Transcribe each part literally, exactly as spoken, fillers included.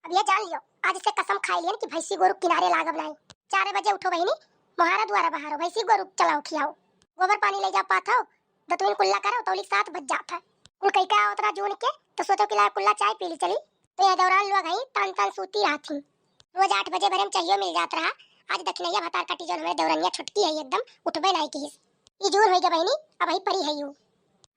ये जान लियो, आज से कसम खाई लियन कि भैंसी गोरु किनारे लागब नाई। चार बजे उठो बहिनी, मोहारा दुआरा बहारो, भैंसी गोरु चलाओ खियाओ, गोबर पानी ले जा पाथो, दतुइन कुल्ला करो, तौलिक सात बज जात है। कुल कई का आवत रहा जून के, तो सोचो कि ला कुल्ला चाय पी ली चली। तो यह दौरान लोग हई तान तान सूती रहत ही। रोज आठ बजे भरे में चाहियो मिल जात रहा। आज दखिनैया भतार काटी जौन हमरे दौरनिया छोटकी है एकदम उठबे नाई किहिस। ई जून होई गे बहिनी, अब ही परी है यू।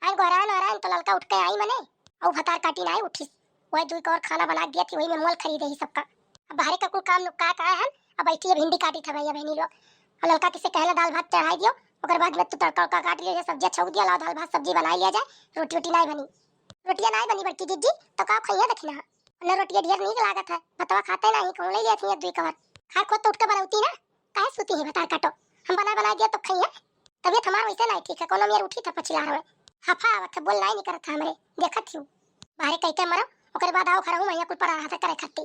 आन गोहरान ओहरान तो ललका उठ के आई मने, अउ भतार काटी नाई उठिस। वही दुई कौर खाना बना दिया थी, वही में मोल खरीदे ही सबका। अब बाहरे का कुल काम नुका का है, अब बैठी है भिंडी काटी था भैया बहनी लोग। और ललका किसे कहला दाल भात चढ़ाई दियो, ओकर बाद में तू तड़का उड़का काट लियो, ये सब्जियाँ छौंक दिया, लाओ दाल भात सब्जी बनाई लिया जाए, रोटी वोटी नाई बनी। रोटिया नाई बनी बड़की जिज्जी, तो का खइया दखिना? उन्हें रोटिया ढेर नीक लागत है, भतवा खाते नाई, कहूँ ले लिया थी एक दुई कवर। खाए खुद तो उठ के बनौती ना, काहे सूती है भतार काटो, हम बना बना दिया तो खइया। तबीयत हमार वैसे नाई ठीक है, कोनो मेर उठी था पछिला रहे। हफा आवत है, बोल नाई निकरत है हमरे, देखत ही। बाहरे कह के मरो, ओकरे बाद आओ घर हूँ, मैं कुल परा रहा था करे खत्ती।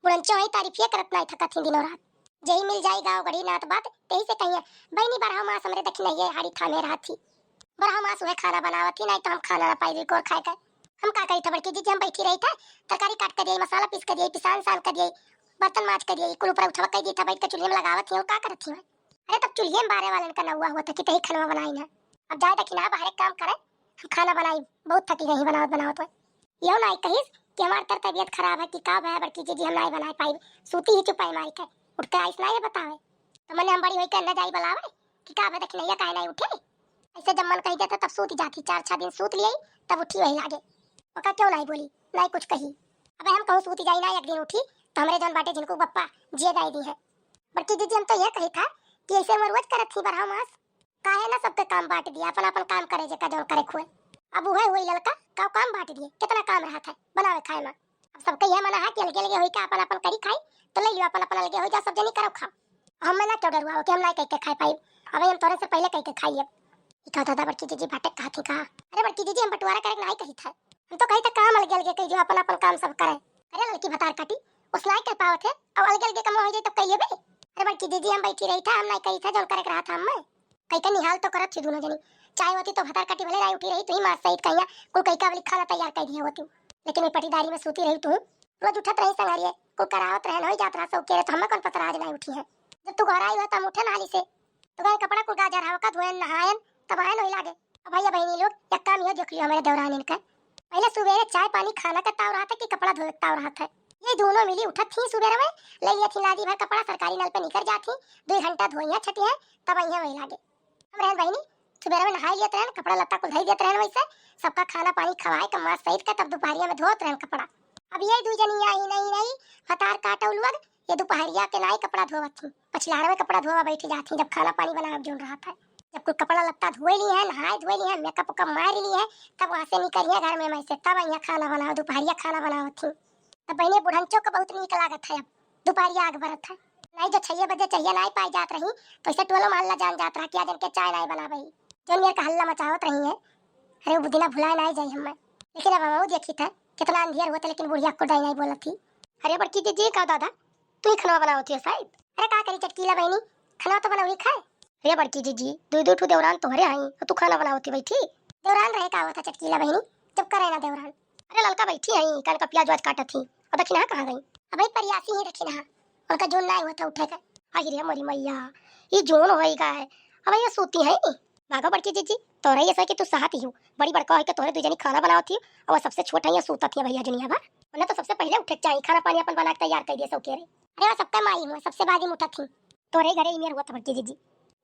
बुढ़ंचो है, तारीफिया करत नाई थकत ही दिनों रात। जेही मिल जाई गाँव गढ़ी नात बात, तेही से कहिए, बहिनी बरहा मास हमरे दखिनैये हाड़ी थामे रहत ही। बरहा मास उहे खाना बनावत ही, नाई तो हम खाना ना पाई कोर खाए के। हम का करी था बड़की जिज्जी, हम बैठी रही था, तरकारी काट के दिए, मसाला पीस के दिए, पिसान सान के दिए, बर्तन माज के दिए, कुल ऊपर उठवा कह दिए था, बैठ के चूल्हे में लगावत ही, और का करत ही मैं? अरे तब चूल्हे में बारे वालन का नौआ हुआ था कि तही खनवा बनाई ना। अब जाए दखिना बाहरे काम करे, हम खाना बनाई, बहुत थकी गई बनावत बनावत हुए। यो नाई कहिस कि हमार तर तबीयत खराब है कि का भय बड़की जिज्जी, हम नाई बनाए पाई, सूती ही चुपाई मारी के, उठ के आइस नाई बतावे। तो मने हम बड़ी होई के न जाई बुलावे कि का भय दखिनैया काहे नाई उठे। ऐसे जब मन कही देता तब सूत जाती, चार छह दिन सूत लिये, तब उठी वही लागे। ओका क्यों नाई बोली, नाई कुछ कही। अबे हम कहूँ सूत जाई ना, एक दिन उठी तो हमरे जौन बाटे झिनकू बप्पा जिए दाई दी है। बड़की जिज्जी हम तो ये कही था कि ऐसे हम रोज करत थी बरहा मास, काहे ना सबके काम बांट दिया, अपन अपन काम करे जेका जौन करे खुए। अब उहे हुई ललका, का काम बांट दिए, कितना काम रहत है बनावे खाए में। अब सबके यह मना है कि अलगे अलगे होई के अपन अपन करी खाई, तो ले लियो अपन अपन अलगे हो जा, सब जनी करो खाओ। हम ना क्यों डरुआ हो कि हम ना कह के खाए पाई, अब हम तोरे से पहले कह के खाई। अब ई का दादा बड़की जिज्जी बाटे कहा थी का? अरे बड़की जिज्जी हम बंटवारा करे के नाई कही था, हम तो कही था काम अलगे अलगे कही जो अपन अपन काम सब करे। अरे ललकी भतार काटी, उस नाई कह पावत है, अब अलगे अलगे कमवा हो जाए तब कह लेबे। अरे बड़की जिज्जी हम बैठी रही था, हम नाई कही था जौन करे के रहा था हम। कई का निहाल तो करत थी दोनों जनी। चाहे होती तो भतार काटी भले नाई उठी रही, तू ही मार सहित कहिया कुल कई का वाली खाना तैयार कर दिए होती। लेकिन ये पटीदारी में सूती रही तू। रोज उठत रही संगरिये, कुल करावत रहन, होई जात रहा सब केरे, तो हमें कौन पता आज नाई उठी है। जब तू घर आई हो तो हम उठे नहाली से। तो गए कपड़ा कुल गाजर हवा का धोएन, नहाएन, तब आएन वही लागे। अब भैया बहनी लोग, एक काम यह देख लियो हमारे दौरान इनका। पहले सुबेरे चाय पानी खाना का ताव रहा था कि कपड़ा धोए का ताव रहा था। ये दोनों मिली उठत थी सुबेरे में, ले लिया थी लादी भर कपड़ा, सरकारी नल पे निकर जात थी, दो घंटा धोइया छटिया, तब अइया वही लागे। हम रहन बहिनी, सुबेरे में नहाई लेत रहन, कपड़ा लत्ता कुल धई देत रहन, वैसे सबका खाना पानी खवाए के मास सहित का, तब दोपहरिया में धोत रहन कपड़ा। अब ये दू जनी आई नहीं नहीं, भतार काटौ लोग, ये दोपहरिया के नाई कपड़ा धोवत थी, पछिलहर में कपड़ा धोवा बैठ जात थी, जब खाना पानी बनावे जोन रहा था। जब कुल कपड़ा लत्ता धोए ली है, नहाए धोए ली है, मेकअप उकअप मार ली है, तब वहाँ से निकलिए घर में, मैं से तब यहाँ खाना बनाओ, दोपहरिया खाना बनावत थी। तब बहिनी बुढ़ंचो को बहुत नीक लागत है, अब दोपहरिया आग बरत है। नहीं जो छह बजे चाहिए नाई पाई जात रही, तो इसे टोलो मोहल्ला जान जात रहा कि आज इनके चाय नाई बनावे ही। जौन मेर का हल्ला मचावत रही है, अरे वो दिना भुलाए नाई जाई हमें। लेकिन अब हम देखी था, कितना अंधियर होता, लेकिन बुढ़िया को दाई नाई बोलत थी। अरे बड़की जिज्जी का दादा, तू ही खनवा बनावत हो शायद। अरे का करी चटकीला बहिनी, खनवा तो बनावही खाए। अरे बड़की जिज्जी, दू दू ठू देवरान तोहरे आई, और तू खाना बनावत ही बैठी। देवरान रहे का होता चटकीला बहिनी, जब करे ना देवरान। अरे ललका बैठी आई, कान का प्याज वाज काटत ही, और दखिनहा कहाँ गई? अबे परियासी ही दखिनहा, उनका जोन नाई होता उठे का। आई रे मोरी मैया, ई जोन होई गा है, अब ये सूती है। भागो बड़की जिज्जी, तोहरे ये सही कि तू सहत ही हो, बड़ी बड़का होई के तोहरे दू जनी खाना बनावत ही, और सबसे छोट है ये सूतत ही भैया जुनिया बा। उन्हें तो सबसे पहले उठे के चाहिए, खाना पानी अपन बना के तैयार कर दिए सब केरे। अरे वो सबका माई हुआ, सबसे बाद में उठत ही। तोहरे घरे ई मेर हुआ था बड़की जिज्जी,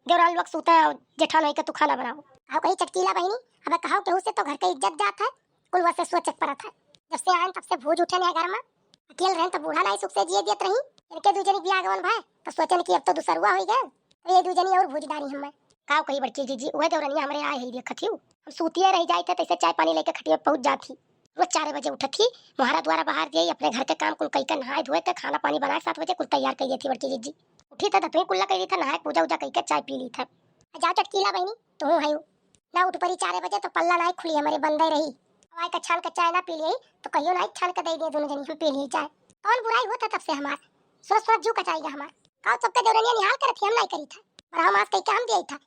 देवरान लोग सूता है और जेठान होई के तू खाना बनाओ। आओ कही चटकीला बहिनी, अब कहो केहू से तो घर के इज्जत जात है, कुल वसे सोचे के परत है। जब से आयन तब से भूज उठे नहीं घर में। अकेल रहन तो बूढ़ा नाई सुख से जिए दियत रही। इनके दू जनी बियाह गवन भाई तो सोचन कि अब तो दूसरुआ होई गए, तो ये दू जनी और भूज डारी हमें। काव कही बड़की जिज्जी, उहे देवरनिया हमरे आए है देखत ही। हम सूतिए रह जाए थे, तैसे चाय पानी लेके खटिया पहुंच जात ही। रोज चार बजे उठत ही, मोहरा द्वारा बाहर दिए, अपने घर के काम कुल कई के नहाए धोए के खाना पानी बना के सात बजे कुल तैयार कर देती बड़की जिज्जी। उठी था तो तुही कुल्ला कर ली था, नहाए पूजा उजा कई के चाय पी ली था। आ जाओ चटकीला बहिनी, तू है ना उठ परी चार बजे तो पल्ला नाई खुली हमारे बंदे रही। अब आए का छान के चाय ना पी ली तो कहियो नाई छान के दे दिए दोनों जनी हम पी ली चाय। कौन बुराई होता तब से हमार? सोच सोच जू कचाई गा हमार। का सबके देवरनिया निहाल करत ही हम नाई करी था। पर हम आज कई के हम दिया था।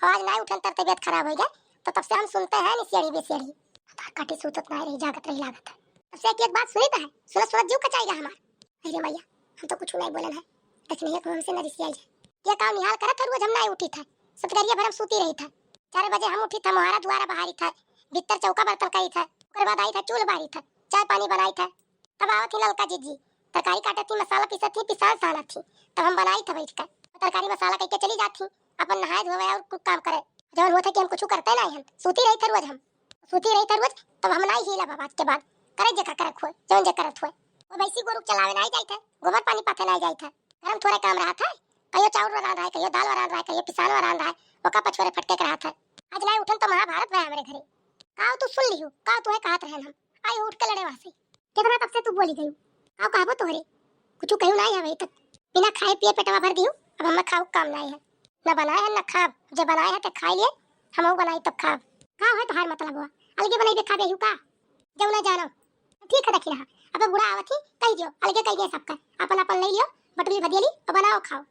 आज नाई उठन तर तबीयत खराब हो गया तो तब से हम सुनते हैं निसेड़ी बेसेड़ी। हतार काटी सूतत नाई रही, जागत रही लागत है। तब से एक एक बात सुनी तो है, सोच सोच जू कचाई गा हमार। अरे मैया, हम तो कुछ नहीं बोलन है, देखनी है कि हमसे न रिसियाई है। ये काम निहाल करत है, रोज हम नहीं उठी था, सतगरिया भर हम सूती रही था। चार बजे हम उठी था, मोहारा दुआरा बहारी था, भीतर चौका बर्तन करी था, ओकर बाद आई था चूल्ह बारी था, चाय पानी बनाई था। तब आवत ही ललका जीजी, तरकारी काटत ही, मसाला पीसत ही, पिसान सानत ही, तब हम बनाई था बैठ कर। तरकारी मसाला कइके चली जात ही, अपन नहाए धोवे और कुछ काम करे। जवन होत है कि हम कुछ करते नहीं हन, सूती रही था रोज हम, सूती रही था रोज। तब हम नहीं हिला बाबा आज के बाद, करे जेका करत होए, जवन जे करत होए। वो भैंसी गोरू चलावे नहीं जाई था, गोबर पानी पाथे नहीं जाई था, घर में थोड़े काम रहा था, कहियो चाउर रांध रहा है, कहियो दाल रांध रहा है, कहियो पिसान रांध रहा है, ओका पछोरे फटके के रहा था। आज नहीं उठन तो महाभारत भय हमरे घरे। काव तू सुन लिहू, काव तू है कहत रहन हम, आई उठ के लड़े वहाँ से। कितना तब से तू बोली गयू, काव कहबो तोहरे, कुछ कहू नहीं हवे तक। बिना खाए पिए पेटवा भर दिहू, अब हमें खाऊ काम नहीं है। न बनाए है न खाब, जे बनाए है ते खाई लिए, हमहू बनाई तब खाब। का है तोहार मतलब हुआ, अलगे बनाई खाबे यू का? जाऊ ना जानो। ठीक है दखिनहा, अब बूढ़ा आवत ही कही दियो, अलगे कही दियो सबका, अपन अपन ले लियो, बटुली भदियली और बनाओ खाओ।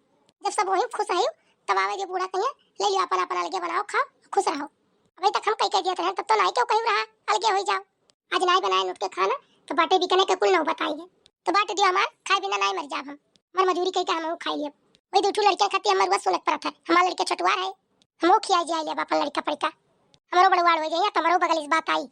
जब सब वही खुश रही तब आवे जो बूढ़ा कहिए ले लियो अपन अपन अलगे बनाओ खाओ, खुश रहो। अबे तक हम कही कह दिया रहे तब तो नहीं क्यों कही रहा अलगे हो जाओ। आज नाई बनाए उठ के खाना, तो बाटे बिकने के कुल नौ बताई है। तो बाटे दियो हमार, खाए बिना नाई मर जाब हम। हमार मजूरी कही के हम खाई लियो। वही दो ठो लड़कियां खाती हमार हुआ सुनत परत है, हमार लड़के छोटुआर है, हम वो खिया जाए लिया अपन लड़का पड़का। हमारो बड़वाड़ हो जाइए तो हमारो बगल इस बात आई।